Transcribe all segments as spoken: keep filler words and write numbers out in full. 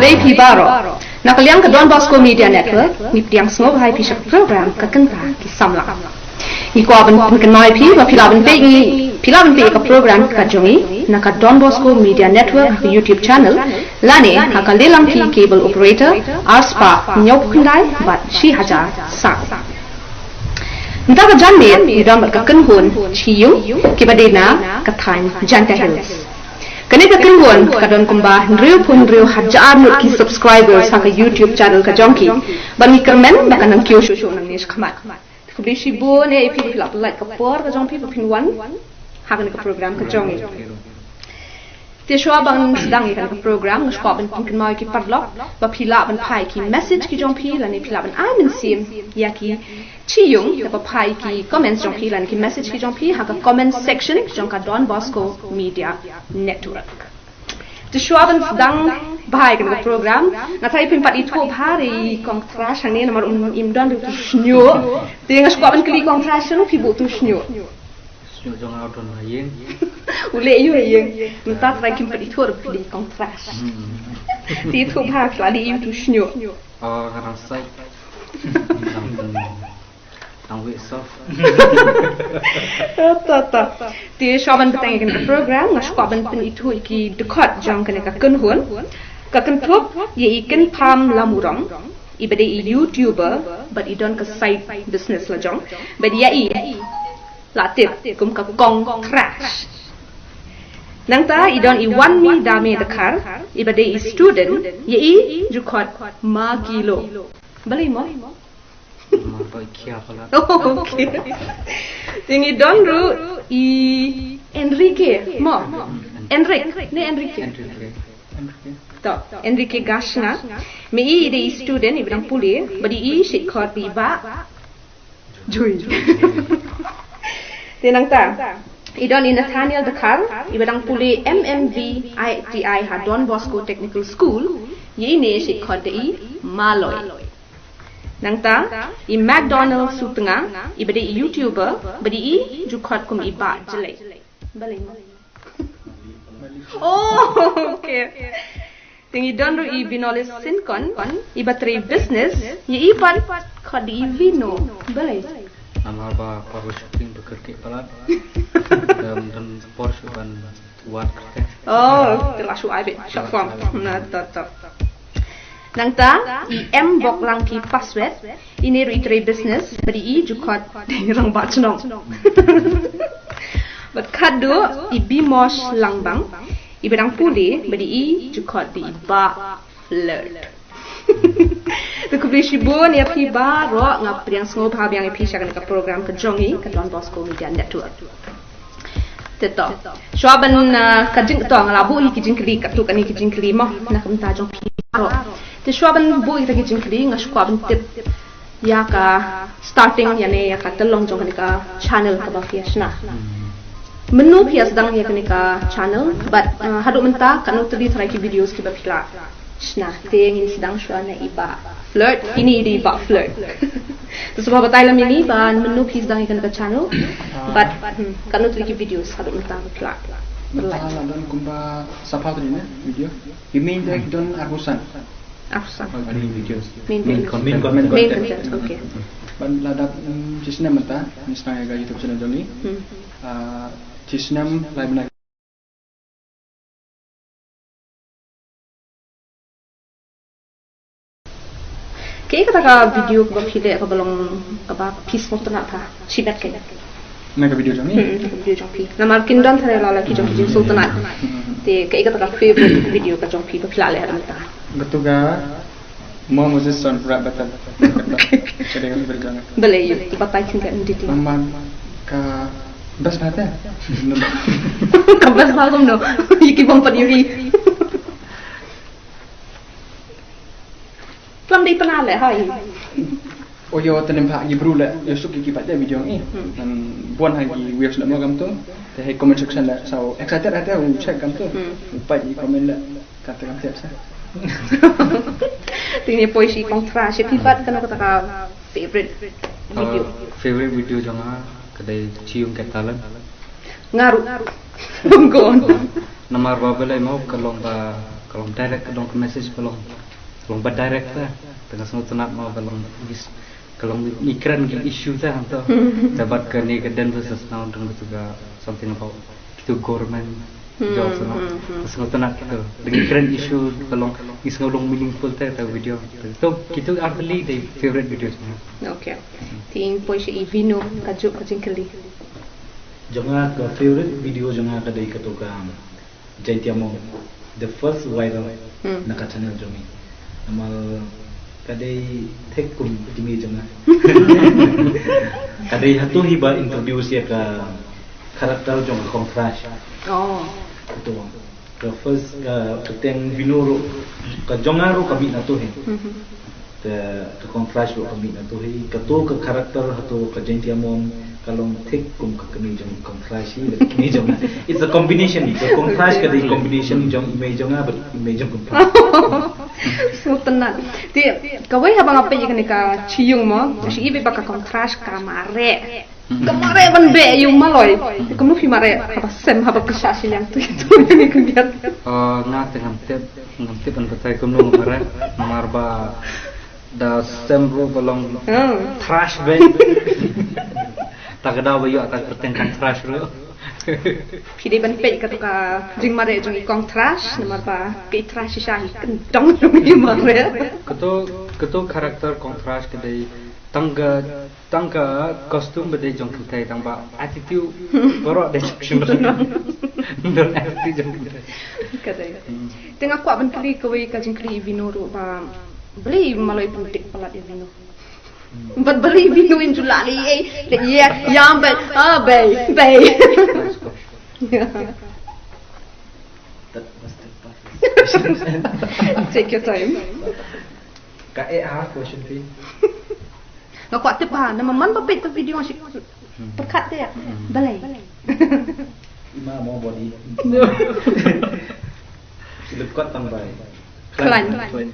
Khublei phi baroh. Na ka liang ka Don Bosco Media Network, ngi pdiang sngewbha ïa phi sha ka program Ka Kynta Ki Samla. Ngi kwah ban pynkynmaw ïa phi ba phi lah ban peit ngi, phi lah ban peit ïa ka program ka jong ngi na ka Don Bosco Media Network ha ka YouTube channel lane ha ka Leelanki Cable Operator, ar spah hynñiewphew khyndai bad shi hajar saw. Mynta ka janmiet ngi don bad ka kynhun Chi Yung kiba dei na ka thaiñ Jaintia Hills. Kane ka kynhun ka don kumba hynriewphew hynriew hajar ngut ki subscribers ha ka YouTube channel ka jong ki. Bad ngi kyrmen ba kan nang kiew shuh shuh nangne shakhmat. Khublei shibun ïa phi ba phi la pynlait ka por ka jong phi ba phin wan ha kane ka program ka jong ngi. Te shuwa ban sdang ïa kane ka program, nga shu kwah ban pynkynmaw ïa ki paralok ba phi lah ban phai ki message ki jong phi lane phi lah ban ai mynsiem ïa ki Chi Yung, da ba phai ki comments jong phi lane ki message ki jong phi ha ka comment section jong ka Don Bosco Media Network. Te shuwa ban sdang bha ïa kane ka program, nga tharai phim pat ithuh bha ïa i Kong Thrash hangne namar um im don ruh utu u shñiuh. Te nga shu kwah ban kylli i Kong Thrash, shano phi buh utu u shñiuh? Shñiuh jong nga u don ha ïing. U leh ïa u ha ïing. Mynta trai kim pat ithuh ruh phi dei Kong Thrash. Hmm. Te ithuh bha phi la dei ïa utu u shñiuh. Oh, nga dang sait. Dang pyn, dang weh soft. Ta, ta. Te shuwa ban bteng ïa kane ka program, nga shu kwah ban pynithuh ïa ki dkhot jong kane ka kynhun. Ka kynthup ïa i Kynpham Lamurong, iba dei i YouTuber bad i don ka side business la jong. Bad ïa i la tip kum ka Kong Thrash. Nangta i don i Wanmi Dame Dkhar, iba dei i student, ïa i ju khot Ma Kilo. Balei mo? Ma Toikhia palat. Okay. Te ngi don ruh i Enrique mo. Enrique, ne Enrique? Enrique. To, Enrique Gashna. Me i dei i student iba dang pule, bad i shait khot da i Bah Jui. Te nangta i don i Nathaniel Dkhar, iba dang pule M M V I T I ha Don Bosco Technical School, ïa ine shait khot da i Maloi. Nangta i McDonald Sutnga, iba dei i YouTuber, bad i ju khot kum i Bah Jlei. Balei mo? Oh, okay. Te ngi don ruh i Binolis Synkon, iba trei business, ïa i pat khot da i Vino. Balei? Namar ba por ba shopping ba kyrkieh palat. Dang don por shuh ban wad kyrkieh. Oh, te la shu ai beit short form. Na to to. Nangta i M Boklangki Paswet, ine ruh i trei business, bad i ju khot da i Rangbah Chnong. Bad khatduh i Bimosh Langbang, iba dang pule, bad i ju khot da i Bah Flirt. Te khublei shibun ïa phi baroh, nga pdiang sngewbha biang ïa phi sha kane ka program ka jong ngi ka Don Bosco Media Network. Te to. Shuwa ban, ah, ka jing to, nga la buh ïa ki jingkylli, katto katne ki jingkylli mo na ka bynta jong phi baroh. Te shuwa ban buh ïa kita ki jingkylli, nga shu kwah ban tip ïa ka starting, ïa ne ïa ka tyllong jong kane ka channel kaba phi ïa shna. Mynno phi ïa sdang ïa kane ka channel, bad, ah, haduh mynta katno tylli trai ki videos kiba phi la shna? Te ngin sdang shuwa na i Bah Flirt, ine i dei i Bah Flirt. Te sngewbha batai lem ïa ngi ba mynno phi sdang ïa kane ka channel, bad, hmm, katno tylli ki videos haduh mynta ba phi la. Mynta la don kumba saphew tylli ne video. Ki main track don arphew san. Arphew san. Main videos. Main content. Main content. Main content, okay. Ban la dap, mm, shi snem mynta, ngi sdang ïa ka YouTube channel jong ngi. Hmm. Ah, shi snem lai bnai. Kaei kata ka video kaba phi leh kaba long kaba phi sngewtynnat bha shimet kaei? Na ka video jong ngi? Hmm, ka video jong phi. Namar kin don tharai la la ki jong ki jingsngewtynnat. Hmm. Te kaei kata ka favorite video ka jong phi ba phi la leh haduh mynta? Katu ka Mo Moses Son Rap Battle. Kata ka favorite jong nga. Balei ïa batai khyndiat detail? Namar ka best bha te. Ka best bha kumno? Ïa ki bym pat ïohi. Khlem dei pynah leh hai. O ïoh te nym ha ki bru leh ïoh suk ki pat de video ngi. Hmm. Ngan bun ha ki views leh mo kam tu. Te ha comment section leh sa excited ha te u check kam tu. Hmm. U pat ki comment leh kata kam tiap sa. Te ne poi shi kong Thrash shi phi pat kano kata ka favorite video. Uh, favorite video jong nga ka dei Chi Yung Got Talent. Nga ruh. Go on. Namar ba balei mo ka long ba Ka long direct, ka long ka message, ka long, ka long ba direct te. Te nga sngewtynnat mo, ka long is, ka long ngi kren ki issue te hangto. Te bad kane ka Den versus Snow dang katu ka something about kitu government jobs, no. Nga sngewtynnat kito. Dang ngi kren issue, ka long, ngi sngew long meaningful te, te video. Te to, kitu ar tylli dei favorite videos jong nga. Okay. Te ngin poi sha i Vinu, kajuh ka jingkylli. Jong nga ka favorite video jong nga ka dei katu ka Jaintia Mom, the first viral na ka channel jong ngi. Namar ka dei thik kum kmie jong nga. Ka dei hato hi ba introduce ïa ka character jong ka Kong Thrush. Oh. Hato ka first, ka, ka kyrteng Vinu ruh, ka jong nga ruh ka mih na to hi. Te ka Kong Thrush ruh ka mih na to hi. Kato ka character hato ka Jaintia Mom ka long thik kum ka kmie jong Kong Thrush hi, ka kmie jong. It's a combination. Ka Kong Thrush ka dei combination jong i mei jong nga bad i mei jong Kong Thrush. Sngewtynnat. Te kawei haba nga peit ïa kane ka Chi Yung mo, shi i ba ka Kong Thrush ka mareh. Ka mareh ban beh ïa u maloi. Te kumno phi mareh haba sem, haba phi shah shiliang tu tu ïa kane ka khyndiat. Ah, nga te ngam tip, ngam tip ban batai kumno nga mareh. Namar ba da sem ruh ba long thrush beit. Ta ka daw ba ïoh ta ka kyrteng Kong Thrush ruh. Phi dei ban peit kato ka jingmareh jong i Kong Thrush, namar ba ka i thrush shisha hi kyndong jong i mareh. Kato, kato character Kong Thrush ka dei tang ka, tang ka costume ba dei jong kynthei, tang ba attitude baroh dei jong kynthei. Don attitude jong kynthei. Ka dei. Te nga kwah ban kylli kawei ka jingkylli i Vinu ruh ba balei maloi pyndik palat ïa Vinu. Bad balei Vinu in ju lah leh ei, leh ei, ïa, bei, ah, bei, bei. That was the toughest question. Take your time. Ka eh ha question phi. Nga kwah tip ha, namar man ba peit ka video nga shu pyrkhat te. Balei? Ima mo body. Shu leh kot tang bai. Khlaiñ. Khlaiñ.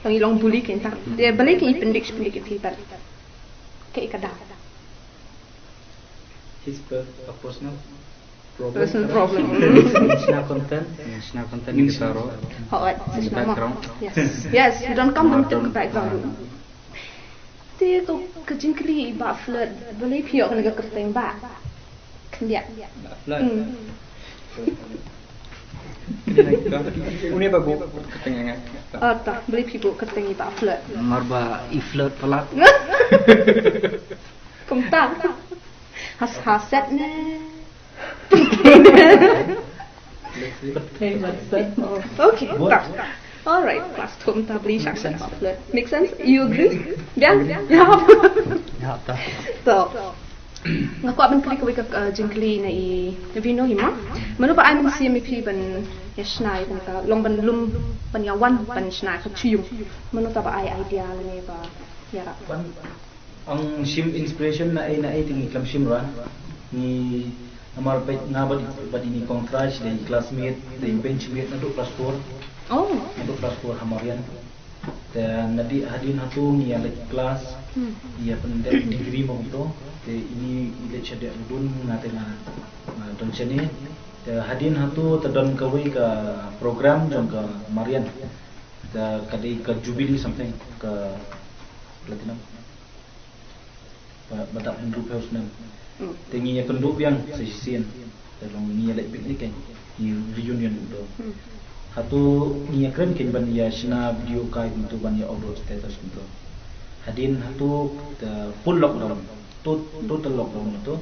Tang i long bully kein ta. Te balei ki pyndik, pyndik phi bad kaei ka daw? His per-, a personal problem. Personal problem. Shna content, shna content ni ka ro. Hooid, shna mo. Background. Yes. Yes, you don't come with the background. Te ko ka jingkylli i Bah Flood, balei phi ïoh kane ka kyrteng Bah? Khyndiat. Bah Flood. Hmm. Une ba buh kyrteng ïa nga. Oh, ta, balei phi buh kyrteng i Bah Flood? Namar ba i flirt palat. Kumta. Has, ha set ne. Okay, ta. All right, class, thum ta bli shak sen. Make sense? You agree? Yeah? Yeah. Ya, ta. To. Nga kwah ban kylli kawei ka, uh, jingkylli na i Vinu hi mo. Mano ba ai mynsiem ïa phi ban ïa shna ïa kane ka, long ban lum, ban ïa wan ban shna ïa ka Chi Yung? Mano ta ba ai idea lane ba ïarap? Ong shim inspiration na ei na ei te ngi khlem shim ra. Ngi namar peit nga bad, bad ine i Kong Thrush, dei classmate, dei benchmate naduh class four. Oh. Naduh class four ha Marian. Te nadih hadien hato ngi ïa leit class, hmm, ïa pyndep degree mo to. Te ine i leit shadien rudun, nga te nga, nga don shane. Te hadien hato te don kawei ka program jong ka Marian. Te ka dei ka jubilee something, ka platinum. Ba, ba dap hynriewphew snem. Hmm. Te ngi ïa kynduh biang sa shisien. Te long ngi ïa leit picnic kein. Ngi reunion to. Hmm. Hato ngi ïa kren kein ban ïa shna video kai kumto ban ïa upload status kumto. Hadien hato te full lockdown. To, total lockdown to.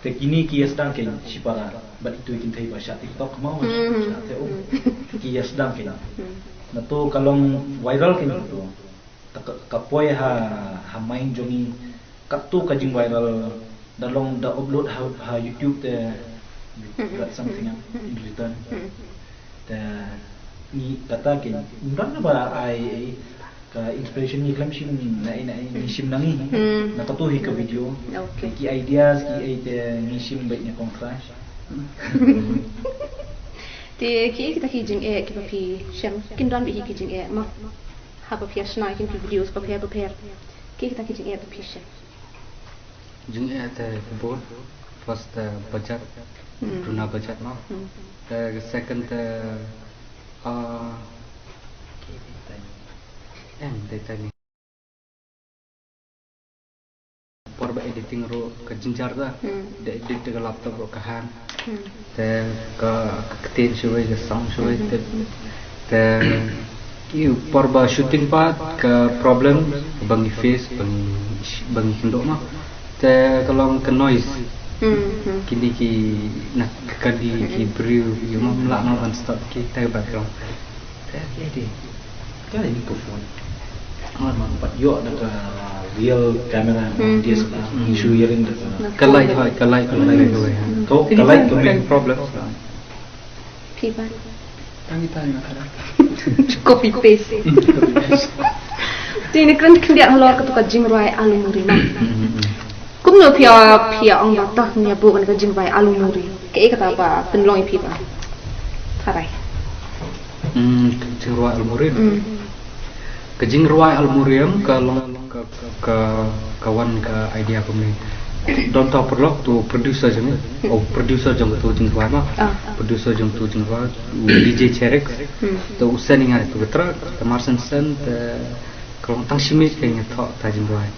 Te kine ki ïa sdang kein shipara. Bad itu i kynthei ba shah TikTok mo. Hmm. Shah te, oh. Hmm. Ki ïa sdang kein. Hmm. Na to ka long viral kein to. Ka, ka poi ha, ha mind jong ngi, katto ka jingviral, da long da upload ha, ha YouTube te, we got something in return. Te ngi kata kein, ym don ba ai, ai ka inspiration, ngi khlem shim na ei na ei, ngi shim na ngi. Na katto hi ka video. Okay. Ki ideas, ki ei te ngi shim beit na Kong Thrush. Te kiei kita ki jingeh kiba phi shem, kin don beit hi ki jingeh mo. Haba phi ïa shna ïa kine ki videos bapher bapher, kiei kita ki jingeh ba phi shem? Jingeh te bun. First te budget, hmm, duna budget mo. Hmm. Te second te Ah, em, dei tani. Por ba editing ruh ka jynjar da. Hmm. Da edit da ka laptop ruh ka hang. Hmm. Te ka, ka ktien shawei, ka sound shawei, hmm, te, te ki por ba shooting pat ka problem ba ngi face, ba ngi, ba ngi kynduh ma. Te ka long ka noise. Hmm, hmm. Kini ki na ka kali ki briew, ïa ma, mla na ban stop ki te background. Te ki di. Ka ini ka phone. Mar mar pat ïoh da ka real camera, hmm, D S L R. Hmm. Shu ïa ring da ka. Ka light, hoi, ka light, ka light, ka light. Hmm. Ka, ka light ka main problem. Phi ba. Tang kita ni kata. Copy paste. Te ïa kren khyndiat halor kata ka jingrwai Alu Muri ma. Hmm, hmm, hmm. Kumno phi ïa, phi ïa ong ba tah ngi ïa buh kane ka jingrwai Alu Muri? Kaei kata ba pynlong ïa phi ba tharai? Hmm, ka jingrwai Alu Muri. Hmm. Ka jingrwai Alu Muri em ka long ka, ka, ka, ka wan ka idea kumne. Don tang paralok, uto u producer jong ngi. Hmm. Oh, producer jong uto u jingrwai ma. Ah. Producer jong uto u jingrwai, u D J Cherex. Hmm. Te u send ïa nga uto u track, te mar shen send, te ka long tang shi minit ka ngi thoh kata jingrwai.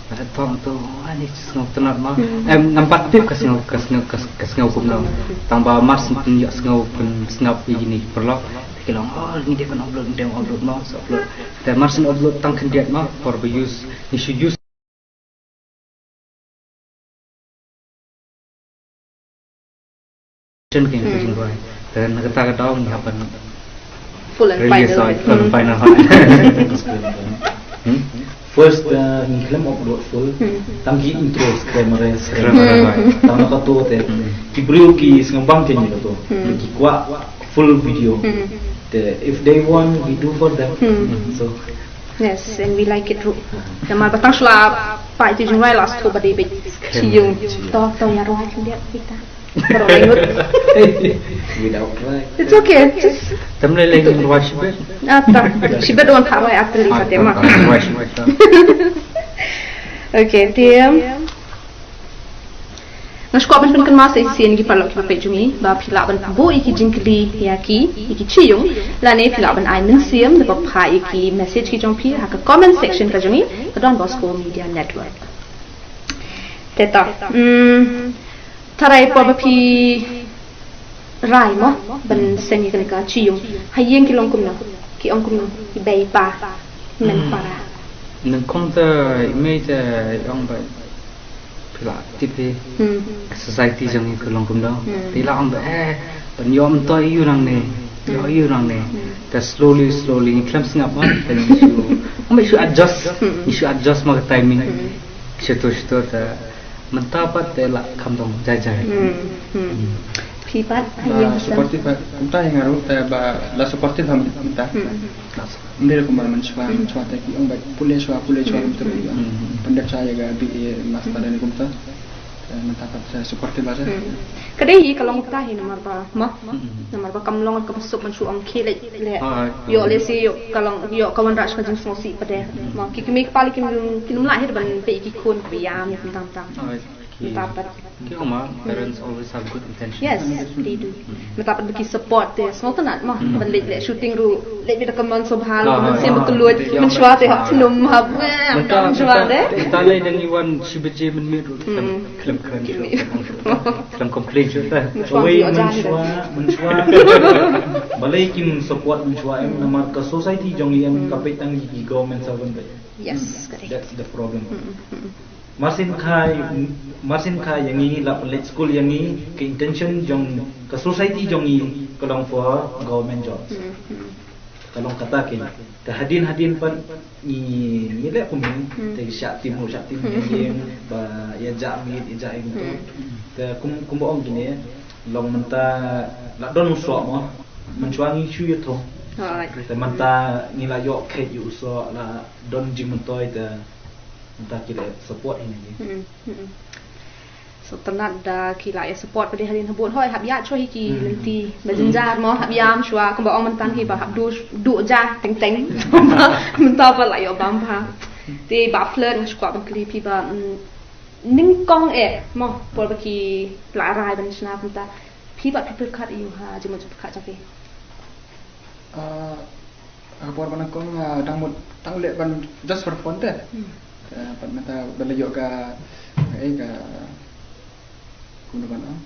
Nga thoh to, oh, ani sngew tynnat ma. Hmm. Em, ngam pat tip ka sngew, ka sngew, ka, ka sngew kumno. Tang ba mar shen pynïohsngew pynsngap ïa kine ki paralok. Te ki long, oh, ngi dei ban upload, ngi dei ban upload ma, sa upload. Te mar shen upload tang khyndiat ma, por ba use, ngi shu use. Shen ka, hmm, jingrwai. Te na kata ka daw ngi hap ban full and release final. Hoi, full and, hmm, final hoi. Hmm? First, uh, ngi khlem upload full. Hmm. Tang ki intro, screen re, screen re, hoi. Tang na kato te. Hmm. Ki briew ki sngewbang kein kato. Hmm. Ki kwah full video. Hmm. Te, if they want, we do for them. Hmm. So, yes, and we like it ruh. Namar ba tang shu la pait ïa u jingrwai la sngewthuh ba dei beit shi ïung. To, to ïa rwai khyndiat kita. Baroh lai ngut. Without rwai. It's okay. Just tam lei lei ngin rwai shibit. Ah, ta. Shibit wan pha rwai after li Fatima. Ah, rwai shibit ta. Okay, team. Nga sngewkwah ban pynkynmaw sa shisien ïa ki paralok kiba peit jong ngi ba phi lah ban buh ïa ki jingkylli ïa ki, ïa ki sha-ïung, lane phi lah ban ai mynsiem da kaba phah ïa ki message ki jong phi ha ka comment section ka jong ngi ka Don Bosco Media Network. Te to, mm, tharai por ba phi rai mo ban seng ïa kane ka sha-ïung, ha ïing ki long kumno, ki ong kumno, ki bei pa, men para. Nyngkong te i mei te i ong ba phi la tip hi. Hmm. Society jong ngi ka long kumno. Hmm. Te i la ong ba, eh, ban ïoh myntoi ïa u nangne, ïoh ïa u nangne. Hmm. Te slowly slowly ngi khlem sngap ma, te ngi shu, ngi shu adjust, hmm, ngi shu adjust ma ka timing. Hmm. Shito shito te mynta pat te la kham dang jai jai. Hmm. Hmm. Phi pat, la supportive, kumta hi nga ruh te ba la supportive ha mynta. Hmm. Ym dei kumba mynshuwa, mynshuwa te ki ong ba pule shuwa, pule shuwa, kumta ba pyndep shuwa ïa ka B A master ne kumta. Te mynta pat, eh, supportive ba. Hmm. Ka dei hi ka long kumta hi namar ba, ma. Hmm. Namar ba kam long kaba suk ban shu ong khie leit leh. Ah, ïoh lehse ïoh ka long, ïoh ka wanrah sha ka jingsngewsih pat de. Hmm. Ma ki kmie ki kpa lei kim, kim lah hi ban peit ki khun ba ïam ïa kumta kumta. Ah. Mynta pat. Ki ong ma, parents always have good intentions. Yes, they do. Mynta pat ba ki support te sngewtynnat ma. Hmm. Ban leit leh shooting ruh, leit beit da ka mon sngewbha, ah, mynsiem ba kylluid, ah, mynshuwa te hap shnum hap, mynta, mynshuwa mynta, de. Mynta lei dang i wan shi baje mynmiet ruh, hmm, khlem, khlem kren, khlem complain shuh te. Mynshwa, awei ki ong jan mynshuwa, mynshuwa. Balei kim support mynshuwa em, namar ka society jong i em, hmm, ka peit tang ïa ki government servant beit. Yes, correct. That's the problem. Hmm, hmm. Marsien khai, marsien khai ïa ngi la pynleit skul ïa ngi, ka intention jong ka society jong ngi ka long for government jobs. Hmm, hmm. Ka long kata kein. Te hadien hadien pat ngi, ngi leh kumne, hmm, te shah tim ruh shah tim, hmm, ïeng ba ïa jah miet ïa jah ïeng tu. Hmm. Te kum, kumba ong kine, long mynta la don u soh mo. Mynshuwa ngi shu ïa thung. Alright. Te mynta ngi la ïoh kheit ïa u soh, la don jingmyntoi te mynta ki la support hi na ngi. Hmm, hmm. Sngewtynnat da ki la ïa support pat de hadien habud, hoi hap ïaid shuwa hi ki, hmm, lynti ba jynjar mo, hap ïam shuwa kumba ong mynta hi ba hap duh, duh ja teng teng. Mynta pat la ïoh bam bha. Te Bah Flirt, nga sngewkwah ban kylli phi ba, mm, nyngkong eh mo por ba ki la rai ban shna kumta, phi pat phi pyrkhat aiu ha jingmut jingpyrkhat jong phi? Ah, ka por ba nyngkong, ah, dang mut tang leh ban just for fun te. Hmm. Eh, pat mynta ba la ïoh ka, ka, eh, ka, kumno ban ong?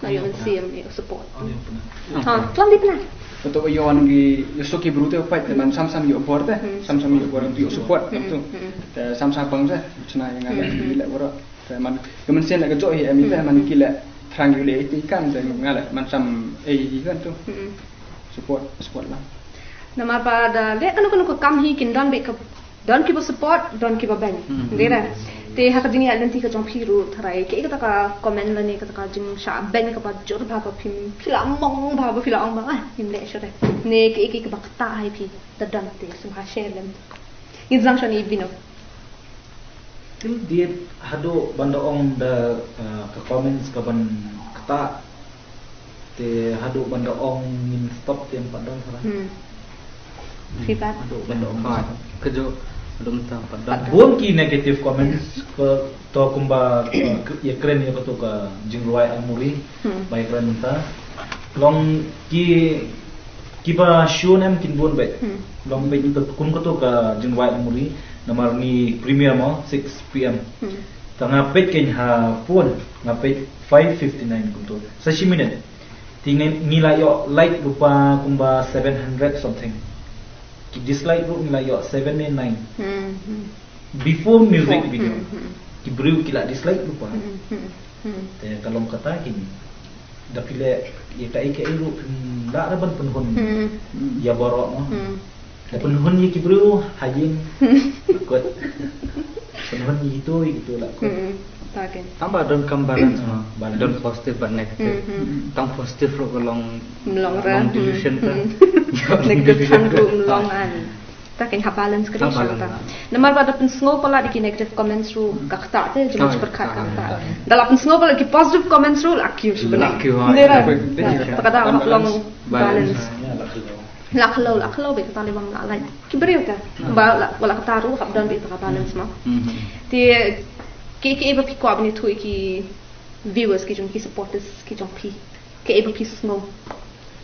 Ka ïoh mynsiem, ïoh support. Oh, ïoh pynah. Ha, tlam di pynah. Betul ïoh wan ki, ïoh suk ki bru te pat te ban sam sam ïoh bor te. Hmm. Sam sam ïoh bor te ïoh support. Hmm. Betul. Hmm. Te sam sam bang te. Chna ïa nga leh, hmm, leh bor. Te man, ka mynsiem la ka jong hi em ite, hmm, man ki leh thrang ïa u leh ite kan, te nga leh man sam ei hi kan tu. Hmm. Support, support la. Namar ba da leh kano kano ka kam hi kin don beit ka, don kiba support, don kiba beiñ. Hmm. Dei re. Te ha ka jingïaid lynti ka jong phi ruh tharai, kaei kata ka comment lane kata ka jingshah beiñ kaba jur bha ba phi, phi la mong bha ba phi la ong ba, ah, ngim leh shuh re. Ne kaei kaei kaba ktah ha phi, da don te sngewbha share lem. Ngin sdang shon i Bino. Te dei haduh ban da ong da, uh, ka comments ka ban ktah. Te haduh ban da ong ngin stop te em pat don sara. Hmm. Phi pat? Haduh ban da ong. Ka jong, haduh mynta em pat don. Bun ki negative comments ka to kumba, uh, ïa kren ïa kato ka jingrwai Almuri. Hmm. Ba ïa kren mynta. Long ki, kiba shu nem kin bun beit. Hmm. Long beit ïa kum kato ka jingrwai Almuri. Namar ngi premiere mo six P M. Hmm. Te nga peit kein ha phone, nga peit five fifty-nine kumto. Sa shi minit. Te ngi, ngi la ïoh like lypa kumba seven hundred something. Ki dislike ruh ngi la ïoh seven ne nine. Hmm, hmm. Before music video. Hmm, hmm. Ki briew ki la dislike lypa. Hmm, hmm, hmm. Te ka long kata kein. Da phi leh ïa kaei kaei ruh phin lah ruh ban pynhun. Hmm. Ïa baroh mo. Hmm. Da pynhun ïa ki briew ha ïing. Kut. Pynhun ïa kito ïa kito lah kut. Hmm. Ta kein. Tang ba don kam balance mo. Balance. Don positive bad negative. Hmm, hmm. Tang positive ruh ka long, long ra. Long delusion ka. Hmm. Negative than ruh long an. Ta kein ha balance ka dei. Ha balance. Namar ba da pynsngew palat ïa ki negative comments ruh ka ktah te, jingmut pyrkhat ka ktah. Da la pynsngew palat ki positive comments ruh la kiew shi bnai. La kiew, ha. Dei ra. Te ka da hap long balance. La khlaw, la khlaw beit kata lei bam la lait. Ki briew te. Ba la, ba la kata ruh hap don beit kata balance mo. Te ki, ki ba phi kwah ban ïathuh ki viewers ki jong, ki supporters ki jong phi. Kaei ba phi sngew.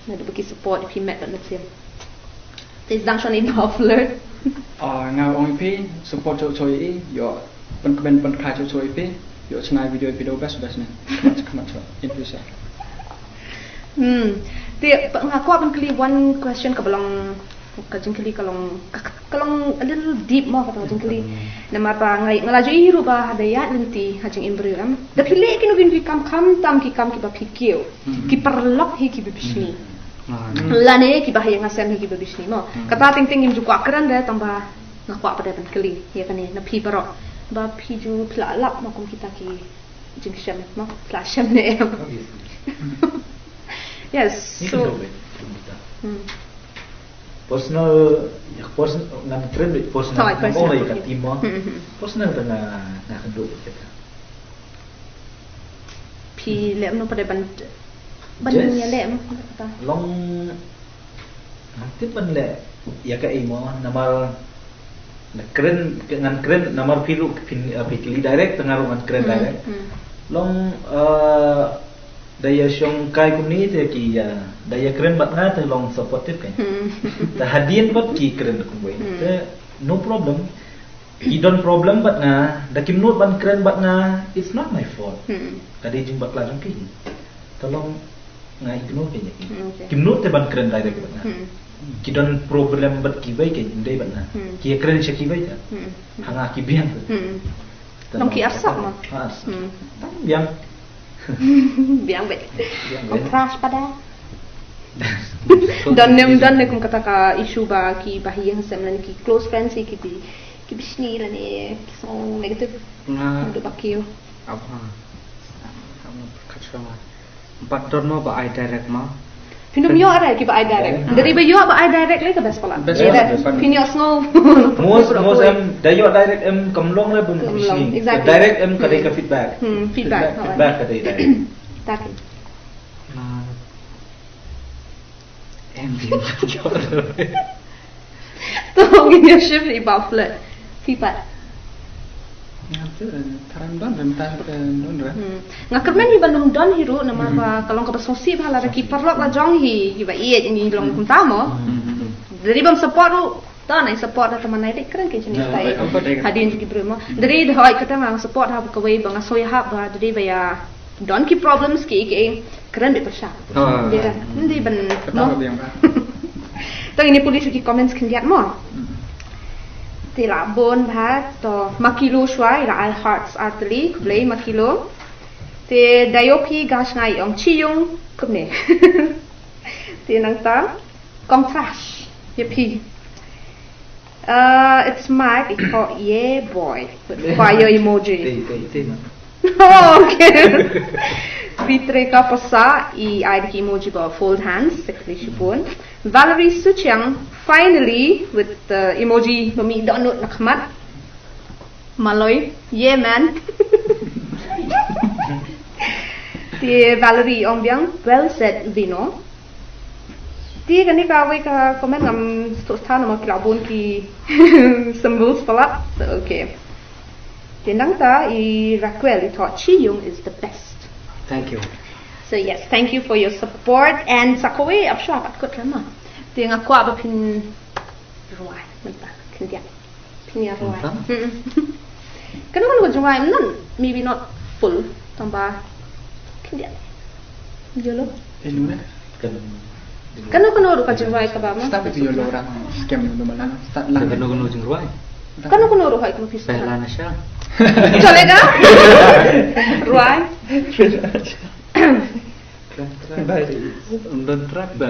Naduh ba ki support phi met bad mynsiem. Te sdang shon i Bah Flirt. Ah, nga ong ïa phi, support shuh shuh ïa i, ïoh pynkmen pynkha shuh shuh ïa phi, ïoh shna video ïa phi da u best best ne. Khmat khmat shuh in future. Hmm. Te nga kwah ban kylli one question kaba long Ka jingkylli ka long, ka, ka long a little deep mo kata ka jingkylli. Namar ba nga, nga la ju ïohi ruh ba ha da ïaid lynti ha jingim briew em. Da phi leh kino kino ki kam, khamtam ki kam kiba phi kiew. Ki paralok hi kiba bishni. Lane kiba ha ïing ha sem hi kiba bishni mo. Kata teng teng ngim ju kwah kren re tang ba nga kwah pat de ban kylli ïa kane na phi baroh. Ba phi ju phi la lap mo kum kita ki jingshem mo. Phi la shem ne em. Yes. So. Hmm. Personal, ïa, person-, ngan kren beit personal, ngan ong ïa ka team mo. Hmm, hmm. Personal te nga, nga kynduh beit kata. Phi leh mano pat de ban, ban ïaleh mano kata. Long, ngan tip ban leh ïa kaei mo, namar ngan kren, ngan kren, namar phi ruh phin, eh, phi kylli direct, te nga ruh ngan kren direct. Long, eh, Da ïa shong kai kumne te ki ïa, da ïa kren bad nga te long supportive kein. Hmm. Te hadien pat ki kren kumwei. Hmm. Te no problem. Ki don problem bad nga, da kim nud ban kren bad nga, it's not my fault. Hmm. Ka dei jingbakla jong ki. Te long nga ignore kein ïa ki. Hmm, okay. Kim nud te ban kren direct bad nga. Hmm. Ki don problem bad kiwei kein, ym dei bad nga. Hmm. Ki ïa kren sha kiwei te. Hmm. Ha nga ki biang te. Hmm. Long ki arsap mo? Ha, arsap. Hmm. Tang biang. Biang beit. Biang beit. Contrast pada. Don ne ym don ne kum kata ka issue ba ki bahaïing hasem lane ki close friends ki bi, ki bishni lane ki sngew negative. Nga. Dei ba kiew. Apa? Kamu kacau. Pat don mo ba ai direct mo. Phin ym ïoh re kiba ai direct. Direct. Da dei ba ïoh ba ai direct lei ka best palat. Best palat. Phin ïoh sngew. Most, most em da ïoh direct em kam long re bun bishni. Exactly. Direct em ka dei ka feedback. Hmm, feedback. Feedback ka dei direct. Takin. Em. To ngin ïa shift i Bah Flirt. Feedback. Tharam don, rem ta, eh, don re. Hmm. Nga kyrmen hi ban ym don hi ruh, namar ba ka long kaba sngewsih ba la da ki paralok la jong hi, kiba ïeit ngi long kumta mo. Hmm. Dei bym support ruh, don ai support da, tang ma nai dei kren ki jingïasai. Hadien jong ki briew mo. Dei da hoi kata nga support ha kawei ba nga soi ha ba dei ba ïa don ki problems ki ki kren beit pyrshah. Dei da. Dei ban mo. Tang ini police ki comments khyndiat mo. Te la bun bha, to ma kilo shuwa, la ai hearts artylli, khublei ma kilo. Te da ïoh phi ga shngai ong chi yung kumne. Te nangta kong trash ïa phi. Uh, it's Mike, I thought, yeah boy. With fire emoji. Te, te, te, ma. Oh, okay. Pitreka Pasa, i ai da ki emoji ba fold hands, sekali shibun. Valerie Suchiang, finally, with the emoji ba mih dohnud na khmat. Maloi, yeah man. Te Valerie ong biang, well said Vino. Te kane kawei ka comment ngam sngewthuh namar ki la bun ki symbols palat. So, okay. Te nangta i Raquel i thought Chi Yung is the best. Thank you. So yes, thank you for your support and sa kawei ap shuwa pat kut rama. Te nga kwah ba phin rwai mynta khyndiat. Phin ïa rwai. Mynta? Mm-mm. Kano kano ka jingrwai mynta, maybe not full, tang ba khyndiat. Yolo. Eh, nuna. Kano kano ruh ka jingrwai kaba ma. Start with yolo, orang scam yolo malang. Start lang. Kano kano jingrwai. Kano kano ruh hai kano phi start. Pehla nasha. Chalega. Rwai. Don track. Don track ba.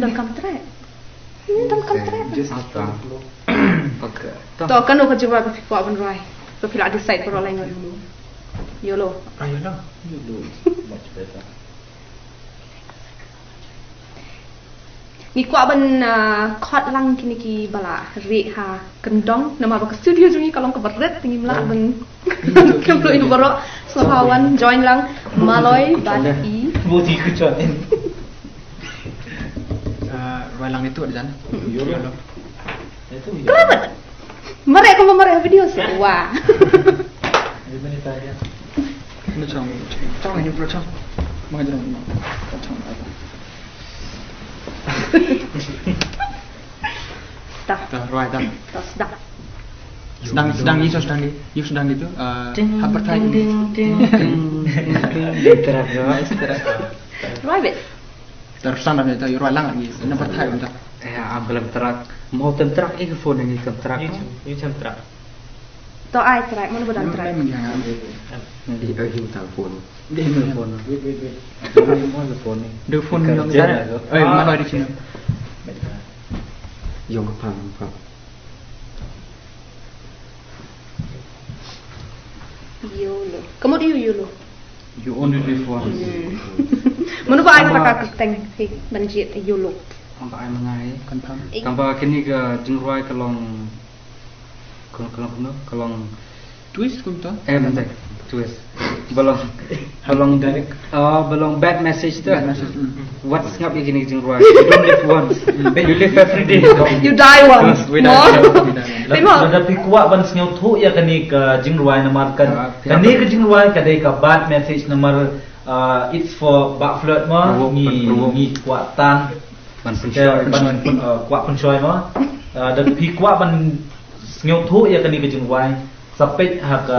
Don kam track. Hmm, don kam track. Just start. Okay. To kano ka jingrwai ba phi kwah ban rwai. Ba phi la decide ba rwai ngan yolo. Ah, yolo. Yolo is much better. Ngi kwah ban, ah, khot lang kine kiba la rieh ha kyndong namar ba ka studio jong ngi ka long kaba rit, ngim lah ban. Kam to ïa baroh. Sngewbha wan join lang Maloi bad i. Budi ku join. Ah, rwai lang itu ada jan. Yolo. Itu yolo. Kenapa? Mareh ka mareh video sih. Wah. Ini chong, chong ini bro chong. Mau aja dong. Chong apa? Dah. Dah, rwai dah. Dah, sedang. Sedang, sedang ni, sedang ni. You sedang gitu. Eh, ding, ha pyrthei. Ding, ding, ding, ding, ding, ding. Nice track. Rwai bit. Ter sang da ta yu rwai lang ngi na pyrthei um ta. Eh, am khlem track. Mo tem track, eh, phone ngi tem track. You tem, you tem track. To ai track, mana bodan track. Mem, mem, ya, ya. Di, eh, him tang phone. Di him phone. Wait, wait, wait. Di him phone, phone ni. Di phone ni. Eh, mana di sini? Yong pam, pam. Yolo. Ka mut ïa u yolo. You only live once. Hmm. Mano ba ai kata ka kyrteng hi ban jied yolo. Tang ba ai ma nga hi. Confirm. Tang ba kane ka jingrwai ka long, ka long, ka long, ka long twist kumta? Eh, mynta. Twist. Ba long, ba long, ah, ba long bad message tu. Bad message, hmm. Wat sngap ïa kine ki jingrwai. You don't live once. You live every day. You die once. We die once. Lada phi kwah ban sngewthuh ïa kane ka jingrwai namar ka, kane ka jingrwai ka dei ka bad message namar, ah, it's for Bah Floyd mo, ngi, ngi kwah tang ban pynshoi, ban, ah, kwah pynshoi mo. Ah, lada phi kwah ban sngewthuh ïa kane ka jingrwai, sa peit ha ka,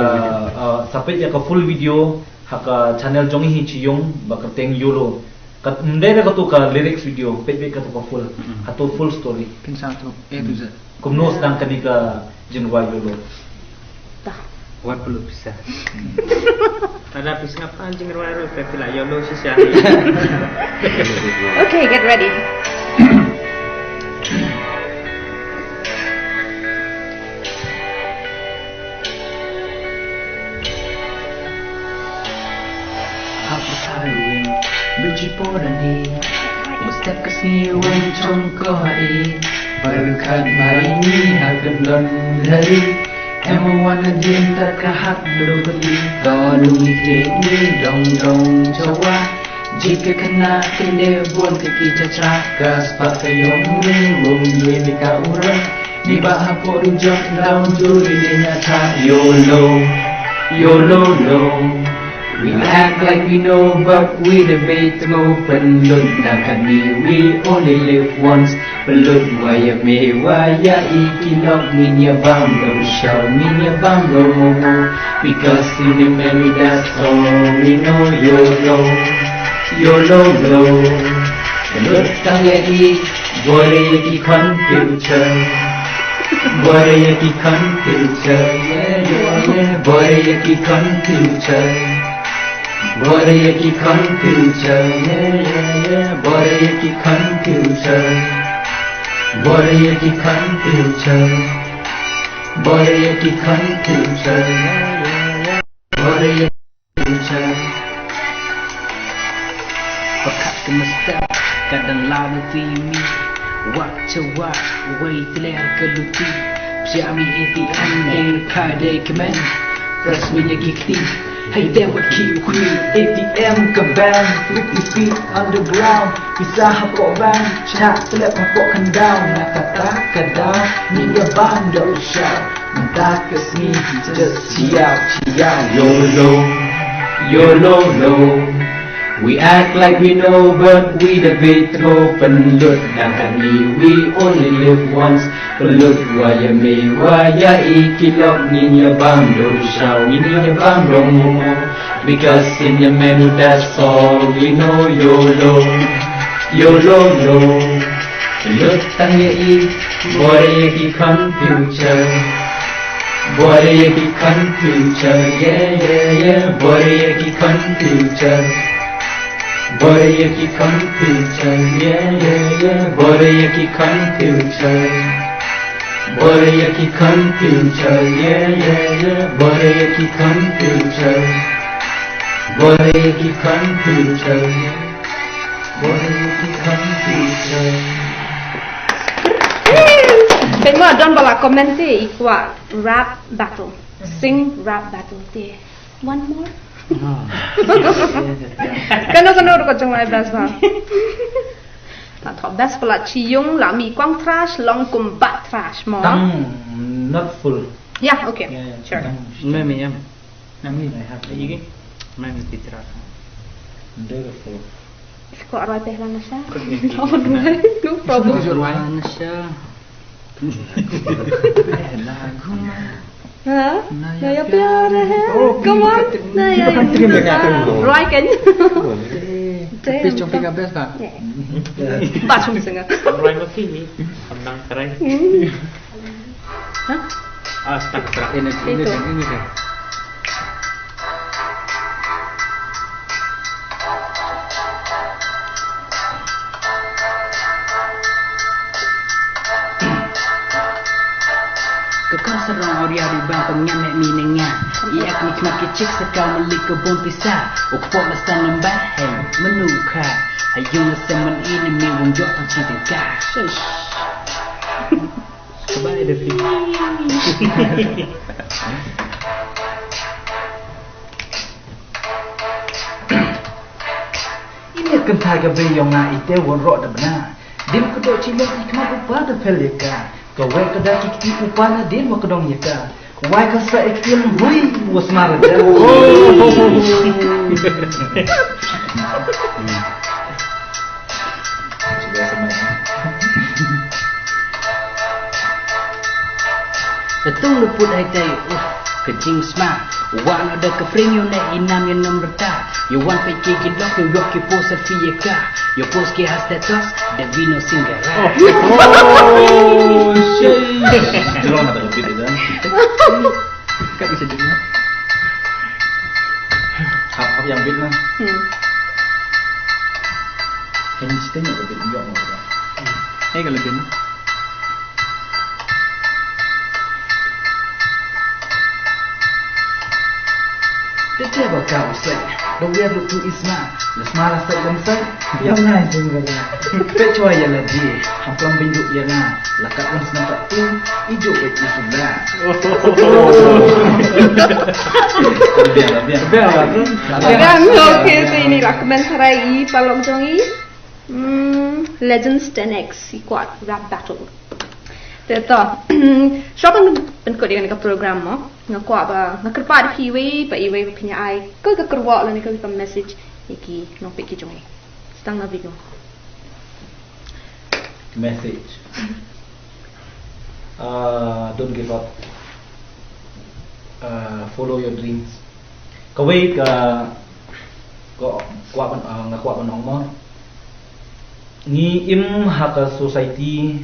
ah, sa peit ïa ka full video ha ka channel jong i hi Chi Yung ba kyrteng Yolo. Ka, ym dei da katu ka lyrics video, peit, peit katu ka full. Hmm. Katu full story. Pynshoi tu A to Z. Kumno sdang kane ka jingrwai Yolo. Tah. Wat pynlut pisa. Lada phi sngap jingrwai ruh phi la Yolo shisha. Okay, get ready. Hap thai wing, bichi pora ni. Mustep ka sni wing chong ko hai. Baru khat mai ni ha kyndon dari. Em wan na jin tat ka hak do bati. To lung ni klik ni dong dong chawa. Jit ka khynnah kine bun ka ki cha cha. Ka spat ka yong ni wong ye ni ka urang. Kiba hapoh u jong down juri de nga tha yolo, yolo lo. We act like we know but we the bait mo pynlut na kani we only live once. Pynlut wa ya me wa ya i ki nok ngin ya bam do shaw ngin ya bam do mo mo. Because in the memory that's all we know yolo, yolo lo. Pynlut tang ya i bore ya ki khon future. Bore ya ki khon future, yeah, yeah, yeah. Bore ya ki khon future. Bore ya ki khon future, yeah, yeah, yeah. Bore ya ki khon future. Bore ya ki khon future. Bore ya ki khon future, yeah, yeah, yeah. Bore ya Pyrkhat ka mustaq ka dang law na phi ïa mi. Wak cha wak wei tler ka luti. Pia mi A T M dei ka dei kmen. Press mi ïa ki kti. Hei dei wat ki u khmi A T M ka bank. Fifty feet underground. Pisa hapoh bank. Chak tlep hapoh kandau. Na kata ka daw. Ni ïa bam da u shaw. Mynta ka sngi just chiaw chiaw. Yolo, yolo lo. We act like we know but we the bait mo. Pynlut na kani we only live once. Pynlut wa ya me wa ya i ki lok ngin ya bam do shaw ngin ya bam do mo mo. Because in the memory that's all we know yolo, yolo lo. Pynlut tang ya i bore ya ki khon future. Bore ya ki khon future, yeah, yeah, yeah. Bore ya ki khon future. Bore ya ki khon future, yeah, yeah, yeah. Bore ya ki khon future. Bore ya ki khon future, yeah, yeah, yeah. Bore ya ki khon future. Bore ya ki khon future, yeah. Bore ya ki khon future. Pynmih don ba la comment te i kwah rap battle. Sing rap battle te. One more. Kano kano ruh ka jong lai best ba. Tang thok best pala chi yung la mi kwang thrash long kum bat thrash mo. Tang not full. Yeah, okay. Yeah, yeah. Sure. Tang. Me mi yam. Nang ni. I have. Igi. Me mi ti thrash. Beautiful. Ko roi pehla nasha. No problem. Roi nasha. Ha? Na ya pyar hai. Oh, come on. Na ya pyar hai. Roi kan. Pe chong pe ka best ta. Ba chung singa. Roi ma phi ni. Am nang karai. Ha? Ah, start, start. Ini, ini, ini. Ka khon sarong awria ri bang pynngam eh mi ne nga. I ak mi khmat ki chik sa kaw malik ka bon pisa. U kpok la san namba hei menu kha. Hayung la semen ini mi wong jok tang chi tang ka. Shush. Ka bai da phi. Ine kynthai ka bei yong nga ite won rok da bna. Dim ka dok chi lok i khmat upa da phel ya ka. Ka wei ka da ki kti upa na dim wa ka dong ya ka. Wai ka sa i kti hui wa smar da. Oh. Ka tung luput hai tai, uh, ka jingsma. Wan ada ka pring yu ne inam yu nam rta. Yu wan pe ki ki lok yu yok ki po sa fi ye ka. Yu post ki ha status, da vino singara. Oh, shit. Jelong na ta ka bit ida. Ka bisa dulu. Hap hap yang bit na. Hmm. Kan mesti ni ka bit yok na. Hei kalau bit na. Te te ba ka u sai, ba wer lu tu isma, la sma la sai lam sai, yam ngai jing ba la. Te chwa ya la di, ham plam bin yu ya na, la ka un sma ta tu, i ju ba i sula. Biang, biang. Biang, okay, so ini lah komentar i palok jong i. Hmm, Legends ten X, i kwah rap battle. Te to, shuwa ban pynkut ïa kane ka program mo, nga kwah ba nga kyrpad ïa phi iwei pa iwei ba phin ïa ai kawei ka kyrwoh lane kawei ka message ïa ki nongpeit ki jong ngi. Sdang na Vino. Message. Uh, don't give up. Uh, follow your dreams. Kawei ka, ka kwah ban, uh, nga kwah ban ong mo, ngi im ha ka society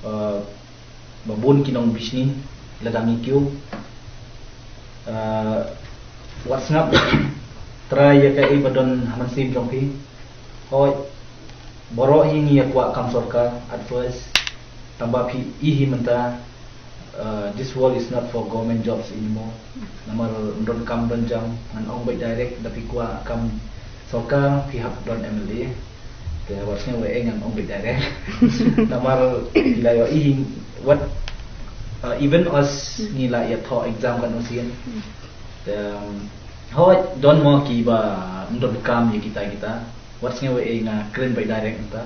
uh, ba bun ki nongbishni lada ngi kiew. Uh, wat sngap, trai ïa kaei ba don ha mynsiem jong phi. Hooid, baroh hi ngi ïa kwah kam sorkar at first, tangba phi i hi mynta, uh, this world is not for government jobs anymore. Namar don kam don jam, ngan ong beit direct, da phi kwah kam sorkar phi hap don M L A. Te wat sngew eh ngan ong beit direct. Namar phi la ïohi wat, uh, even us ngi la ïa thoh exam katno sien. Te, um, hooid don mo kiba ym don kam ïa kita kita. Wat sngew eh nga kren beit direct mynta.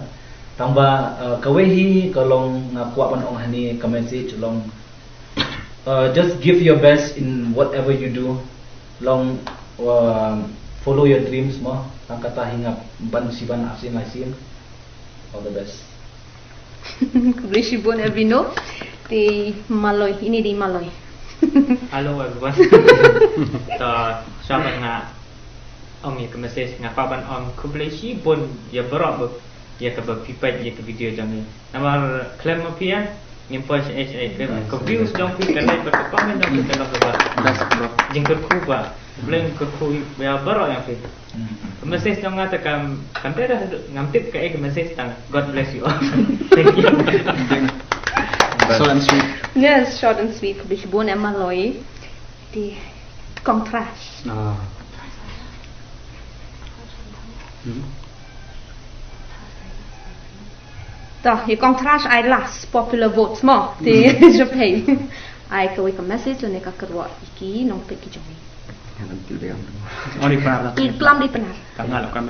Tangba, uh, kawei hi ka long nga kwah ban ong hangne ka message long, uh, just give your best in whatever you do. Long, uh, follow your dreams mo. Tang kata hi nga ban siban asin laisin. All the best. Khublei shibun Elvino. Te Maloi, ini di Maloi. Hello everyone. To, shuwa ban nga ong ïa ka message nga kwah ban ong khublei shibun ïa baroh ba ïa kaba phi peit ïa ka video jong ngi. Namar khlem ma phi ïa ngim poi shaei shaei, ka views jong phi, ka like bad ka comment jong phi ka long kaba best bro. Jingkyrkhu ba Blei un kyrkhu ïa baroh ïa phi. Ka message jong nga te kam kam te da ngam tip kaei ka message tang. God bless you all. Thank you. Short and sweet. Yes, short and sweet. Khublei shibun eh Maloi. Te Kong Thrash. To, ïa Kong Thrash ai last popular votes mo. Te shu pei ai kawei ka message lane ka kyrwoh ïa ki nongpeit ki jong ngi. Oni para. Ki klam di Pnar. Ka ngal kam.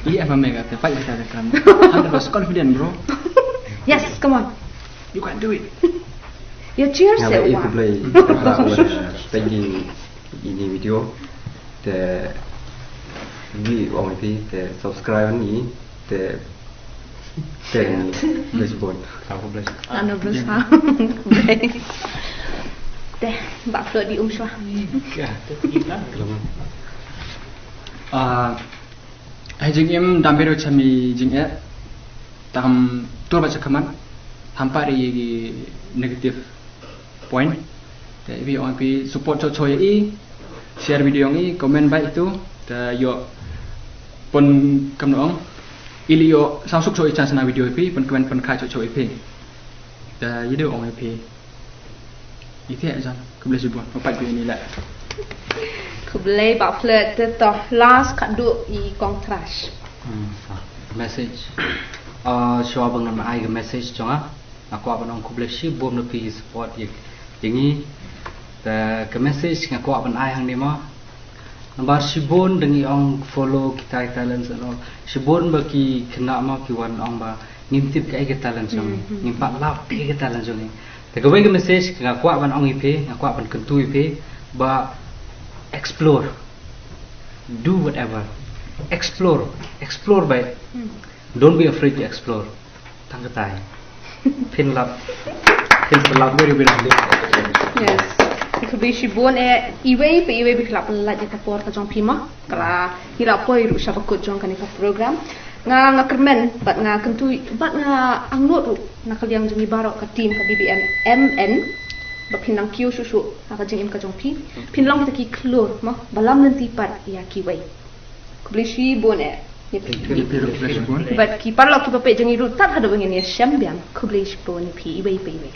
Ïa ma mega te fight kita te klam. Hundred percent confident bro. Yes, come on. You can do it. Ïa cheers eh. Khublei. Thank you. Ini video te ngi ong ïa phi te subscribe ngi te te ngi bless bun. Aku bless. Ano bless ha. Te ba flow di um shwa. Ya, te kita. Ah, hai jingim dam biru chami jingeh tam tur ba chakaman hampar i negative point. Te ïa phi ong phi support cho cho ïa i, share video ïa i, comment bad itu te ïoh pun kam ong ili ïoh sangsuk cho i chance na video ïa phi pun comment pun kai cho cho ïa phi. Te ïa dei ong ïa phi. Ïa phi jan khublei shibun. Pat phi ni la. Khublei ba flet te to last ka du i Kong Thrash. Message. Ah, shuwa ba ngan ai ka message jong nga. Nga kwah ban ong khublei shibun na phi support ïa ngi. Te ka message nga kwah ban ai hangne ma. Namar shibun da ngi ong follow kita ki talents and all. Shibun ba ki khynnah ma ki wan ong ba ngim tip kaei ka talent jong ngi. Ngim pat lap kaei ka talent jong ngi. Te kawei ka message nga kwah ban ong ïa phi, nga kwah ban kyntu ïa phi ba explore. Do whatever. Explore. Explore bad. Don't be afraid to explore. Tang katai. Phin lap. Phin lap very very. Yes. Khublei shibun eh iwei pa iwei ba ki la pynlait ïa ka por ka jong phi ma. Ka la ngi la poi ruh sha ba kut jong kane ka program. Nga nga kyrmen bad nga kyntu bad nga angnud ruh na ka liang jong ngi baroh ka team ka B B M M N ba phin nang kiew shuh shuh ha ka jingim ka jong phi. Phin long kita ki khlur ma ba lam lynti pat ïa kiwei. Khublei shibun eh. Bad ki paralok kiba peit jong ngi ruh tad haduh ba ngin ïa shem biang khublei shibun ïa phi iwei pa iwei.